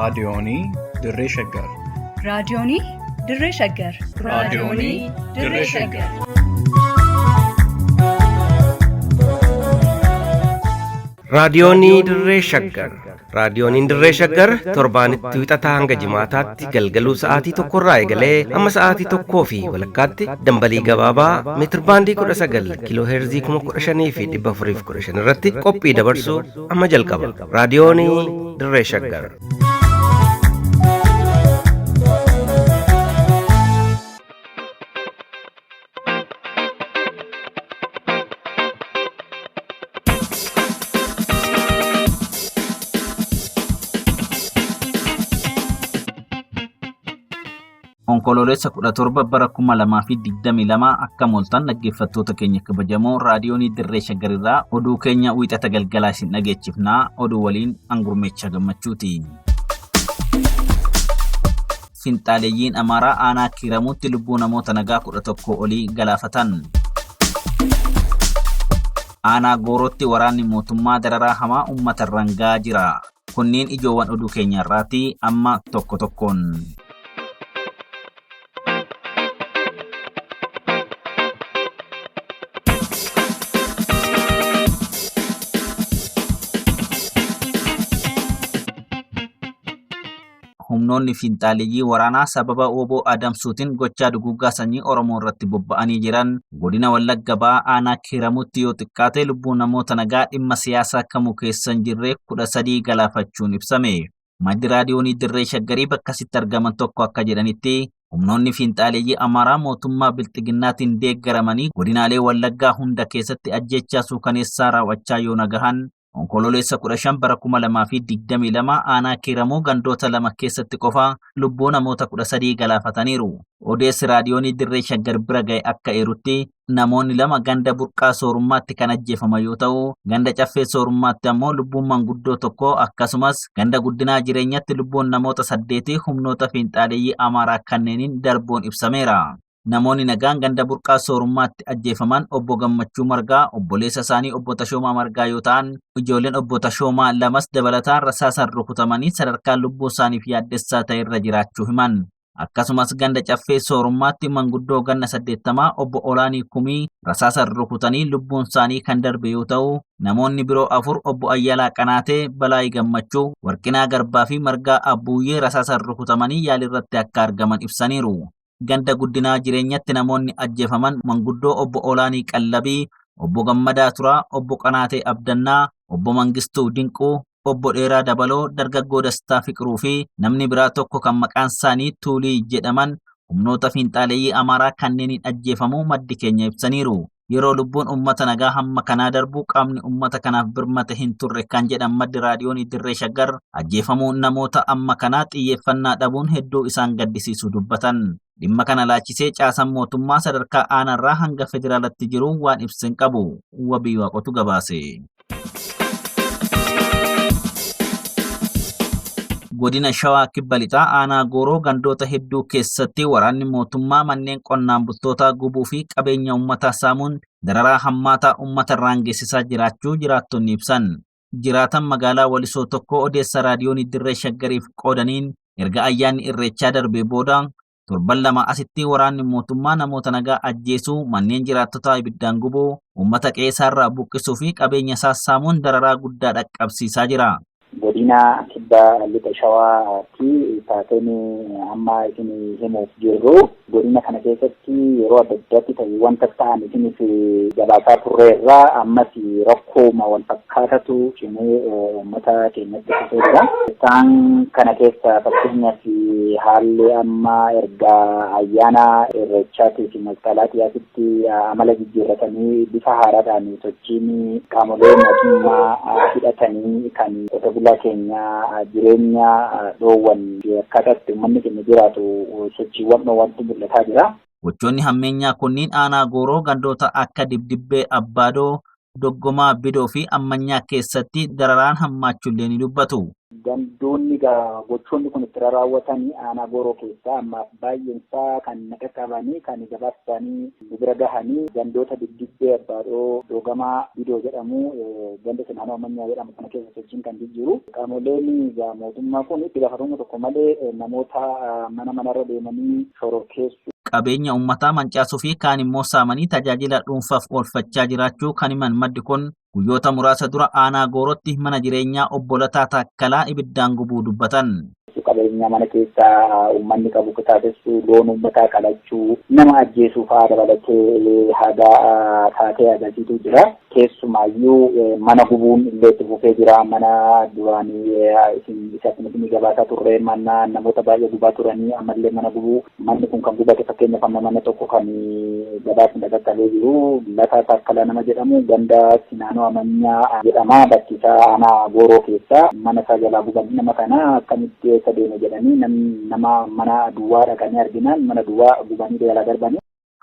Raadiyoonii Dirree Shaggar. Raadiyoonii Dirree Shaggar. Raadiyoonii Dirree Shaggar. Raadiyoonii Dirree Shaggar. Raadiyooniin Dirree Shaggar torbaanitti wixataa hanga jimaataatti galgaluu sa'aatii tokkorraa eegalee hamma sa'aatii tokkoo fi walakkaatti dambalii gabaabaa meetirbaandii 19 kiiloo heerzii 15,415 irratti qophii dabarsu amma jalqaba. Raadiyoonii Dirree Shaggar. Onkoloolessa 17 bara 2022 akka mooltan dhaggeeffattoota keenya kabajamoo raadiyoonii Dirree Shaggarirraa oduu keenya wiixata galgalaa isin dhageechifnaa oduu waliin angurmeechaa gammachuuti. Finxaaleeyyiin Amaaraa aanaa Kiiramuutti lubbuu namoota nagaa 11 olii galaafatan. Aanaa Goorootti waraanni mootummaa dararaa hamaa uummatarraan ga'aa jira. Kunniin ijoowwan oduu keenya irraati amma tokko tokkoon. Humnoonni fiinxaaleeyyii waraanaa sababa woboo adamsuutiin gochaa duguuggaa sanyii Oromoo irratti bobba'anii jiran godina Wallagga Ba'aa aanaa Kiiramuutti yoo xiqqaate lubbuu namoota nagaa dhimma siyaasaa kamuu keessa hin jirre 13 galaafachuun ibsame. Maddi raadiyoonii Dirree Shaggarii bakkasitti argaman tokko akka jedhanitti humnoonni fiinxaaleeyyii Amaaraa mootummaa Bilxiginnaatiin deeggaramanii godinaalee Wallaggaa hunda keessatti ajjeechaa suukaneessaa raawwachaa yoo nagahan Onkololeessa 15 bara 2022 aanaa Kiiramuu gandoota lama keessatti qofa lubbuu namoota 13 galaafataniiru. Odeessi raadiyoonii Dirree Shaggar bira ga'e akka eerutti namoonni lama ganda Burqaa Soorummaatti kan ajjeefaman yoo ta'u, ganda Caffee Soorummaatti ammoo lubbuun manguddoo tokko akkasumas ganda Guddinaa Jireenyatti lubbuun namoota saddeetii humnoota fiinxaaleeyyii Amaaraa kanneeniin darbuun ibsameera. Namoonni nagaan ganda Burqaa Soorummaatti ajjeefaman Obbo Gammachuu Margaa, obboleessa isaanii Obbo Tashoomaa Margaa yoo ta'an, ijoolleen Obbo Tashoomaa lamas dabalataan rasaasaan rukutamanii sadarkaa lubbuu isaaniif yaaddessaa ta'e irra jiraachuu himan. Akkasumas ganda Caffee Soorummaatti manguddoo ganna 80 Obbo Olaanii Kumii rasaasaan rukutanii lubbuun isaanii kan darbe yoo ta'u, namoonni biroo afur Obbo Ayyalaa Qanaatee, Balaayii Gammachuu, Warqinaa Garbaa fi Margaa Abbuuyyee rasaasaan rukutamanii yaalirratti akka argaman ibsaniiru. Ganda Guddinaa Jireenyatti namoonni ajjeefaman manguddoo Obbo Olaanii Qallabii, Obbo Gammadaa Turaa, Obbo Qanaatee Abdannaa, Obbo Mangistuu Dinquu, Obbo Dheeraa Dabaloo, Dargaggoo Dastaa Fiqiruu fi namni biraa tokko kan maqaan isaanii Tuulii jedhaman humnoota fiinxaaleeyyii Amaaraa kanneeniin ajjeefamuu maddi keenya ibsaniiru. Yeroo lubbuun uummata nagaa hamma kanaa darbu qaamni uummata kanaaf birmate hin turre kan jedhan maddi raadiyoonii Dirree Shaggar ajjeefamuu namoota amma kanaa xiyyeeffannaa dhabuun hedduu isaan gaddisiisuu dubbatan. Dhimma kana laachisee caasaan mootummaa sadarkaa aanaarraa hanga federaalatti jiru waan ibse hin qabu. Wabii Waaqotu gabaase. Godina Shawaa Kibba Lixaa aanaa Gooroo gandoota hedduu keessatti waraanni mootummaa manneen qonnaan bultootaa gubuu fi qabeenya uummataa saamuun dararaa hammaataa uummata irraan geessisaa jiraachuu jiraattonni ibsan. Jiraatan magaalaa Walisoo tokko odeessa raadiyoonii Dirree Shaggariif qoodaniin erga ayyaanni Irreechaa darbee booda Torban lama asitti waraanni mootummaa namoota nagaa ajjeesuu, manneen jiraattotaa ibiddaan gubuu, uummata qe'eesaarraa buqqisuu fi qabeenya isaa saamuun dararaa guddaa dhaqqabsiisaa jira. Godina Kibba Lixa Shawaatti taateen amma isin himuuf jirru godina kana keessatti yeroo adda addaatti ta'iiwwan tatta'an isiniif gabaasaa turreerra ammas rakkooma wal fakkaatatu cimee uummata keenyatti fufee jira. Isaan kana keessa fakkeenyaaf haalli amma erga ayyaana Irreechaatii fi Masqalaatii asitti amala jijjiirratanii bifa haaraadhaan sochiin qaamolee mootummaa hidhatanii kan qote bulaa keenya jireenya dhoowwan akkaataa itti uummanni keenya jiraatu sochiiwwan dhoowwantu mul'ataa jira. Gochoonni hammeenyaa kunniin aanaa Gooroo gandoota akka Dibdibbee Abbaadoo, Doggomaa Bidoo fi Ammanyaa keessatti dararaan hammaachuullee ni dubbatu. Gandoonni gochoonni kun itti raawwatanii aanaa Gooroo keessaa ammaaf baay'een isaa kan qaqqabanii kan gabaasanii bira gahanii gandoota Diddibbee Abbaadhoo Dogamaa Bidoo jedhamu ganda Sinaanoo Ammanyaa jedhamu kana keessa sochiin kan jijjiiru. Qaamoleen mootummaa kun itti gaafatamummaa tokko malee namoota mana manarra deemanii shororkeessu. Qabeenya uummataa mancaasuu fi kaan immoo saamanii tajaajila dhuunfaaf oolfachaa jiraachuu kan himan maddi kun guyyoota muraasa dura aanaa Goorootti mana jireenyaa obbo Lataa Taakkalaa ibiddaan gubuu dubbatan. Qabeenya mana keessaa uummanni qabu qitaasessuu, loon uummataa qalachuu, nama ajjeesuu fa'aa dabalatee haga taatee agarsiisu jira. Keessumaayyuu mana gubuun illee itti fufee jira. Mana duraanii isa isin gabaasaa turre mana namoota baay'ee gubaa turanii ammallee mana gubuu. Manni kun kan gubate fakkeenyaaf amma mana tokko kan gabaasni qaqqabee jiru Lataa Taakkalaa nama jedhamu ganda Sinaanoo Amanyaa jedhama. Bakki isaa aanaa Gooroo keessaa mana isaa jalaa gubanii nama kana akkamitti eessa deeme jedhanii nama mana duwwaa dhaqanii arginaan mana duwwaa gubanii jalaa darbanii.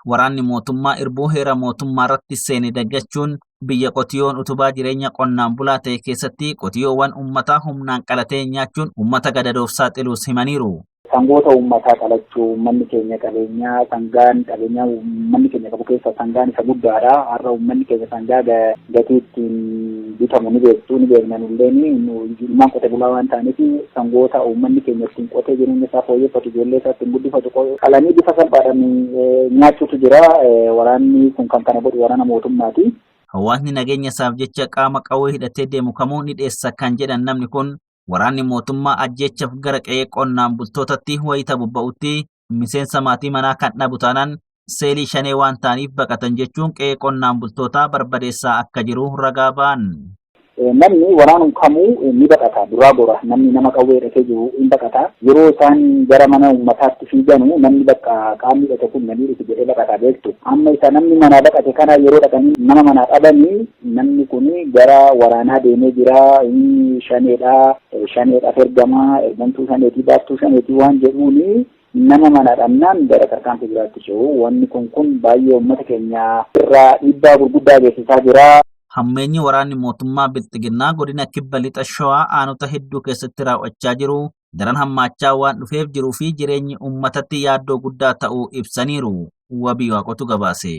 Waraanni mootummaa irbuu heera mootummaa irratti seene daggachuun biyya qotiyoon utubaa jireenya qonnaan bulaa ta'e keessatti qotiyoowwan uummataa humnaan qalatee nyaachuun uummata gadadoof saaxiluus himaniiru. Sangoota uummataa qalachuu, uummanni keenya qabeenyaa sangaan qabeenyaa uummanni keenya qabu keessaa sangaan isa guddaadha. Har'a uummanni keenya sangaa gatii ittiin bitamu ni beektu ni beekna nulleen ilmaan qote bulaa waan ta'aniif sangoota uummanni keenya ittiin qotee jireenya isaa fooyyeffatu ijoollee isaa ittiin guddifatu qalanii bifa salphaadhaan nyaachuutu jira. Waraanni kun kan kana godhu waraana mootummaati. Hawaasni nageenya isaaf jecha qaama qawwee hidhatee deemu kamuu ni dheessa kan jedhan namni kun waraanni mootummaa ajjeechaaf gara qe'ee qonnaan bultootatti wayita bobba'utti miseensa maatii manaa kan dhabu taanaan seelii shanee waan ta'aniif baqatan jechuun qe'ee qonnaan bultootaa barbadeessaa akka jiru ragaa ba'an. Namni waraanuun kamuu ni baqata duraa gora namni nama qawwee hidhatee jiru ni baqata yeroo isaan gara mana uummataatti fiiganu namni bakka qaamni hidhate kun namni dhufu jedhee baqata beektu amma isa namni manaa baqate kana yeroo dhaqanii nama manaa dhabanii namni kun gara waraanaa deemee jira inni shaneedha shaneedhaaf ergamaa ergamtuu shaneetii baattuu shaneetii waan jedhuuni nama mana dhabnaan gara tarkaanfii biraatti ce'u wanni kun baay'ee uummata keenya irraa dhiibbaa gurguddaa geessisaa jira. Hammeenyi waraanni mootummaa Bilxiginnaa godina Kibba Lixa Shawaa aanota hedduu keessatti raawwachaa jiru daran hammaachaa waan dhufeef jiruu fi jireenyi uummatatti yaaddoo guddaa ta'uu ibsaniiru. Wabii Waaqotu gabaase.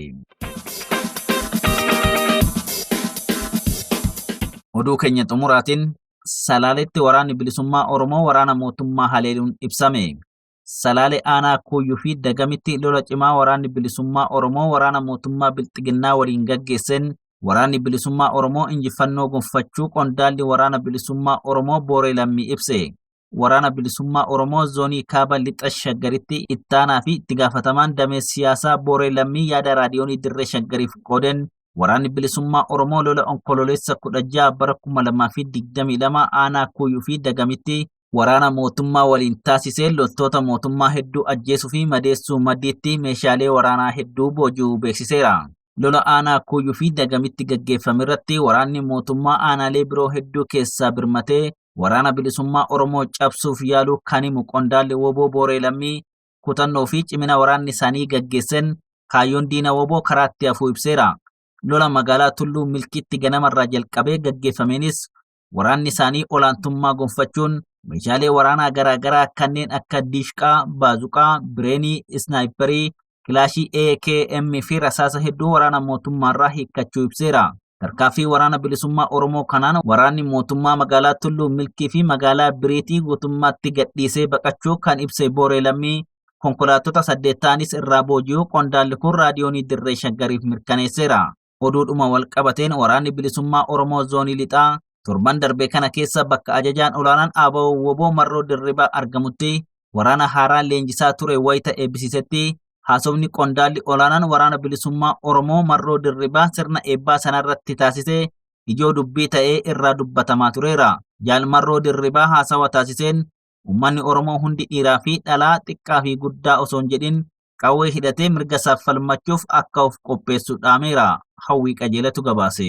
Oduu keenya xumuraatiin Salaaletti waraanni bilisummaa Oromoo waraana mootummaa haleeluun ibsame. Salaale aanaa Kuuyyuu fi Dagamitti lola cimaa waraanni bilisummaa Oromoo waraana mootummaa Bilxiginnaa waliin gaggeesseen waraanni bilisummaa Oromoo injifannoo gonfachuu qondaalli waraana bilisummaa Oromoo Booree Lammii ibse. Waraana bilisummaa Oromoo zoonii kaaba lixa Shaggaritti ittaanaa fi itti gaafatamaan damee siyaasaa Booree Lammii yaada raadiyoonii Dirree Shaggariif qooden waraanni bilisummaa Oromoo lola onkololeessa 16 bara 2022 aanaa Kuuyyuu fi Dagamitti waraana mootummaa waliin taasisee loltoota mootummaa hedduu ajjeesuu fi madeessuu maddiitti meeshaalee waraanaa hedduu booji'uu beeksiseera. Lola aanaa Kuuyyuu fi Dagamitti gaggeeffame irratti waraanni mootummaa aanaalee biroo hedduu keessaa birmatee waraana bilisummaa Oromoo cabsuuf yaaluu kan himu qondaalli WBO Booree Lammii kutannoo fi cimina waraanni isaanii gaggeessan kaayyoon diina WBO karaatti hafuu ibseera. Lola magaalaa Tulluu Milkiitti ganamarraa jalqabee gaggeeffameenis waraanni isaanii olaantummaa gonfachuun meeshaalee waraanaa garaagaraa kanneen akka diishqaa, baazuqaa, bireenii, isnaayiparii, kilaashii AKM fi rasaasa hedduu waraana mootummaarraa hiikkachuu ibseera. Tarkaanfii waraana bilisummaa Oromoo kanaan waraanni mootummaa magaalaa Tulluu Milkii fi magaalaa Biriitii guutummaatti gadhiisee baqachuu kan ibse Booree Lammii konkolaattota 8 ta'anis irraa booji'uu qondaalli kun raadiyoonii Dirree Shaggariif mirkaneesseera. Oduudhuma wal qabateen waraanni bilisummaa Oromoo zoonii lixaa torban darbe kana keessa bakka ajajaan olaanaan ABO WBO Marroo Dirribaa argamutti waraana haaraa leenjisaa ture wayita eebbisiisetti haasofni qondaalli olaanaan waraana bilisummaa Oromoo Marroo Dirribaa sirna eebbaa sanarratti taasise ijoo dubbii ta'ee irraa dubbatamaa tureera. Jaal Marroo Dirribaa haasawa taasiseen uummanni Oromoo hundi dhiiraa fi dhalaa xiqqaa fi guddaa osoo hin jedhin qawwee hidhatee mirga isaaf falmachuuf akka of qopheessu dhaameera. Hawwii Qajeelatu gabaase.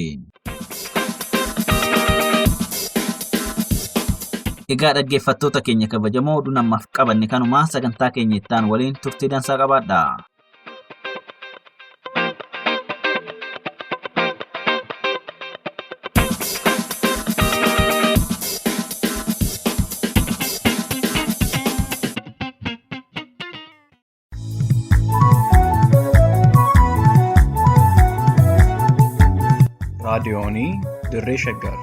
Egaa dhaggeeffattoota keenya kabajamoo oduu namaaf qabanne kanuma sagantaa keenya ittaan waliin turtii dansaa qabaadha. Raadiyoonii Dirree Shaggar.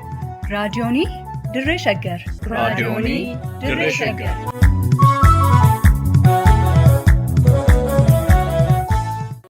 Raadiyoonii Dirree Shaggar. Raadiyoonii Dirree Shaggar.